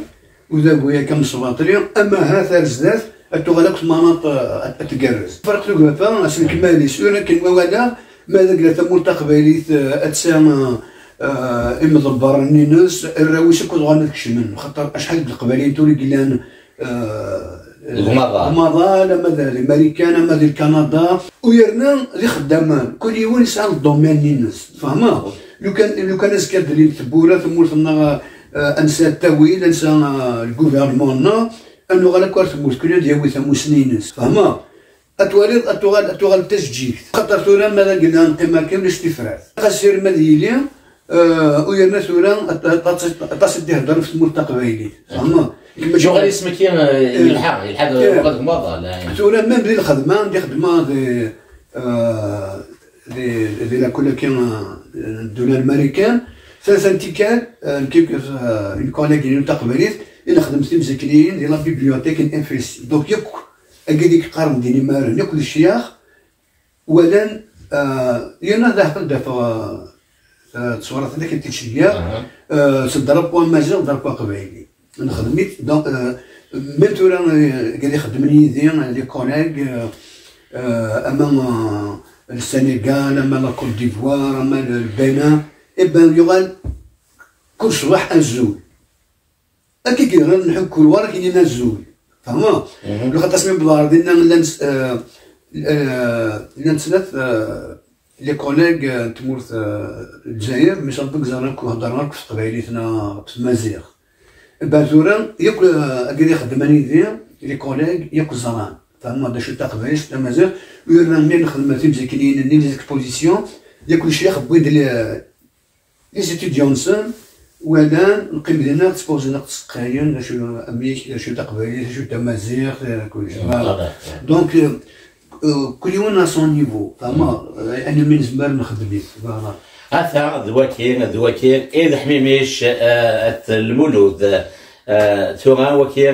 udabu-agi amesbaṭli, ama ahat ar zdat ad tuɣal akk tmanaḍt ad tgerrez. Ferq tugafa s lekmal-is, ur akken ma walaɣ, ma d agla tamurt taqbaylit ad tesɛa imḍebbren-ines, arraw-is akk ad uɣalen ad kecmen, xaṭer acḥal n leqbayliyen tura i yellan deg umaḍal, ama d Marikan, ama d Kanada, u yerna d ixeddamen, kul yiwen yesɛa domaine-ines, tfehmeḍ? Lukan, lukan azekka ad d-lint tewwura, tamurt-nneɣ ad nesɛu ttawil, ad nesɛu lguvernement-nneɣ, ad nuɣal akk ar tmurt, kul ad yawi tamussni-ines, tfehmeḍ? Ad twaliḍ, ad tuɣal, ad tuɣal d tajeǧǧigt. Xaṭer tura ma d agella neqqim akka, ulac tifrat. Xas irem ad yili, u yerna tura aṭas i d-iheddren ɣef tmurt taqbaylit. Tfehmeḍ? Yuɣal yisem-agi yelḥa, yelḥa d lɣa deg umaḍal. Tura même di lxedma, di xedma di, di, di la coloc-agi n ddula n Marikan, tlata n tikkal, nekk une collègue-inu taqbaylit, i nexdem timzikliyin di la bibliothèque n F S I. Donc yakk Agi i yeqqaren d inimaren akk d ccyax, walan, yerna d aɛqel d-afeɣ ttewrat-nni akken tittceggiɛ s drapeau amaziɣ, drapeau aqbayli. Nexdem-it, donc, même tura, agi ixeddmen yid-i, les collègues, ama le Sénégal, ama la Côte d'Ivoire, ama le Bénin, eh ben, yuɣal kul ṣṣbeḥ azul. Akka i yeɣran nḥukkul war akken azul. Fehmeḍ? Lxaṭas mi wwḍeɣ ɣer dinna llan s- eh, eh, llan snat eh, les collègues eh, n tmurt eh, n Lezzayer, mi s-rebbi yeẓran akk heddren akk s teqbaylit neɣ s tmaziɣt. Ben tura yakk eh, akken i xeddmen yid-i les collègues yakk ẓran. Fehmeḍ d acu d taqbaylit d tamaziɣt, u yerna mi nexdem timzikliyin-nni les expositions, yakk lecyax wwin-d les- Les étudiants-nsen walan neqqim dinna ttpozen aqseqqayen d acu amek d acu taqbaylit d acu tamaziɣt kullec. Donc kul yiwen à son niveau fehmeḍ ayen umi nezmer nexdem-it. Ata d waki d waki i d Ḥmimic At Lmulud. Tura waki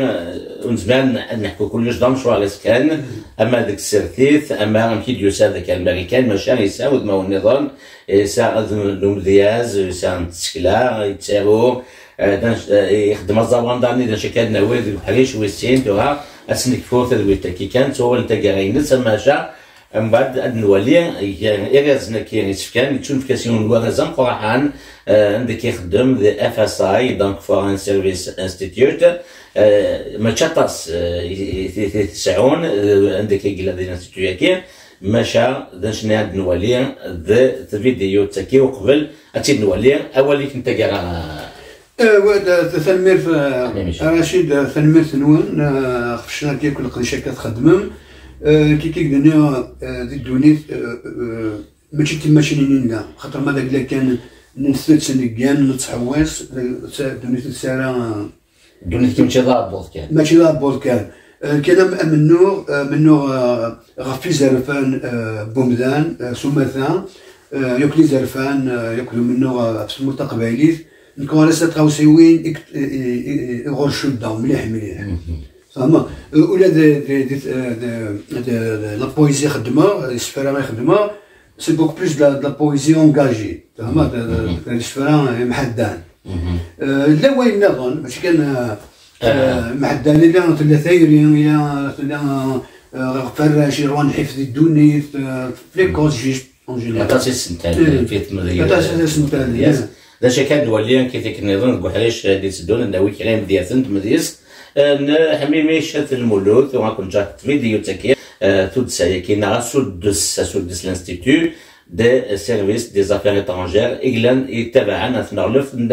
ur nezmir ad neḥku kullec d amecwar-is kan, ama deg tsertit ama amek i d-yusa deg Lmarikan, maca yesɛa udmawen nniḍen, yesɛa d umedyaz, yesɛa n tsekla, yettaru, ixeddem aẓawan daɣen d acu akka ad nawi deg uḥric wis sin, tura ad s-nekfu tadwilt-agi kan s wawal n taggara-ines, maca Mbeɛd ad nwali irgazen-agi isefkan, yettunefk-as yiwen n warraz ameqqran, eh, anda akka ixeddem di F S I, donc Foreign Service Institute, eh, mačči aṭas, eh, i, i, i, i t-sɛun, eh, anda akka yella di l'institut-agi, maca d anecni ad nwali d tvidiyu-agi uqbel ad tt-id-nwali. Awal-ik n taggara. Eh, wa-, d-, d-, tanemmirt, eh, Racid, eh, tanemmirt-nwen, eh, ɣef ccna-agi akk leqdic akka txeddmem. Eh, kiki d-nniɣ, eh, di ddunit, eh, eh, mačči d timacinin i nella, xaṭer ma d agla kan n ntett, neggan, nettḥewwis, eh, d-, ddunit ur tesɛi ara, eh, Ddunit-agi mačči d aɛebbuḍ kan. Mačči d aɛebbuḍ kan. Eh, kan am-, amennuɣ, eh, amennuɣ, eh, ɣef izerfan, eh, n umdan, eh, s umata, eh, yakk izerfan, eh, yakk d umennuɣ, eh, ɣef tmurt taqbaylit, nekk ɣur-s tɣawsiwin i k-, i, i, i, i ɣur cuddeɣ mliḥ, mliḥ. Tfehmeḍ? Eh, ula d, d, d, d, d, d la poésie xeddmeɣ, isefra i xeddmeɣ, c'est beaucoup plus de la, de la poésie engagée. Tfehmeḍ? D, d, d isefra imḥaddan. Eh, llan wayen nniḍen, mačči kan, eh, eh, imḥaddan, ila tella tayri, ila tella, eh, ɣef warrac, iṛwan lḥif di ddunit, eh, les causes juste, en général. Aṭas i sentalen, eh, fi tmedyazt. Aṭas i sentalen, yes. D acu akka d-nwali akken nniḍen deg uḥric, eh, d-itteddun, ad nawi kra imedyaten n tmedyazt, eh, n Ḥmimic At Lmulud, u ad ken-ǧǧeɣ tvidyut-agi, eh, tuddsa-agi, neɣ asuddes, asuddes n l'Institut de Service des Affaires Étrangères, i yellan yettabaɛen at neɣlef n,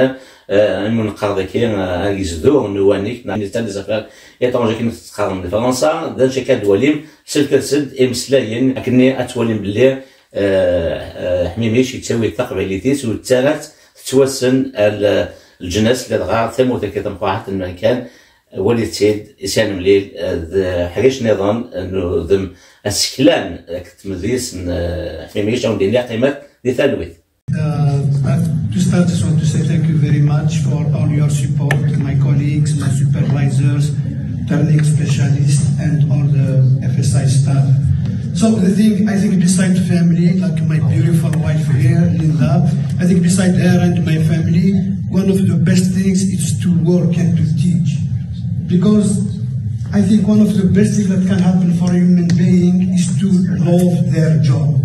eh, imenqer dagi, eh, agezdu n uwanek, neɣ ministère des Affaires Étrangères, akken tettqarrem di Fransa, d acu akka d-twalim, selket-d imeslayen, akken ad twalim belli, eh, eh, Ḥmimic yettawi-d taqbaylit-is, u yettarra-tt tettwassen ar l-, leǧnas, ladɣa tamurt-agi tamqaɛet n Marikan, walit-tt-id, i s-nemlil, eh, d ḥric nniḍen n udem aseklan, akked tmedyazt n, eh, Ḥmimic, a wen-d-iniɣ qqimet di talwit. Uh, but to start, just want to say thank you very much for all your support, my colleagues, my supervisors, learning specialists, and all the F S I staff. So the thing, I think, beside family, like my beautiful wife here, Linda, I think beside her and my family, one of the best things is to work and to teach. Because I think one of the best things that can happen for a human being is to love their job.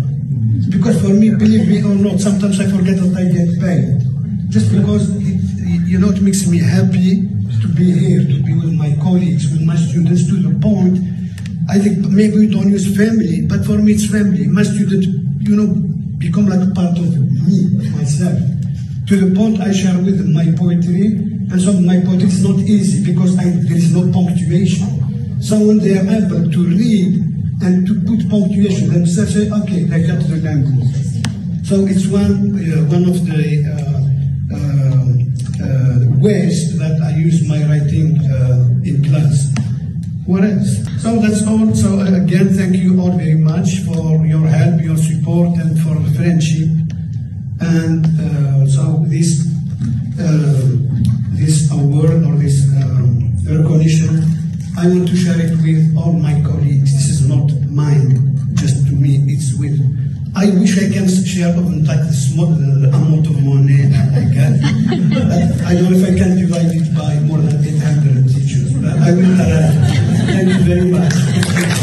Because for me, believe me or not, sometimes I forget that I get paid. Just because it, it, you know, it makes me happy to be here, to be with my colleagues, with my students, to the point, I think maybe we don't use family, but for me it's family. My students, you know, become like part of me, myself, to the point I share with them my poetry, and some of my poetry is not easy because I, there is no punctuation. So when they are able to read and to put punctuation themselves, say, "Okay, they got the language." So it's one, uh, one of the, uh, um, uh, ways that I use my writing, uh, in class. What else? So that's all. So, uh, again, thank you all very much for your help, your support, and for the friendship. And, uh, so this, uh, this award or this, um, recognition, I want to share it with all my colleagues. This is not mine, just to me. It's with, I wish I can share of, like, the small, the amount of money I get. But I don't know if I can divide it by more than eight hundred teachers. But I will try. Thank you very much.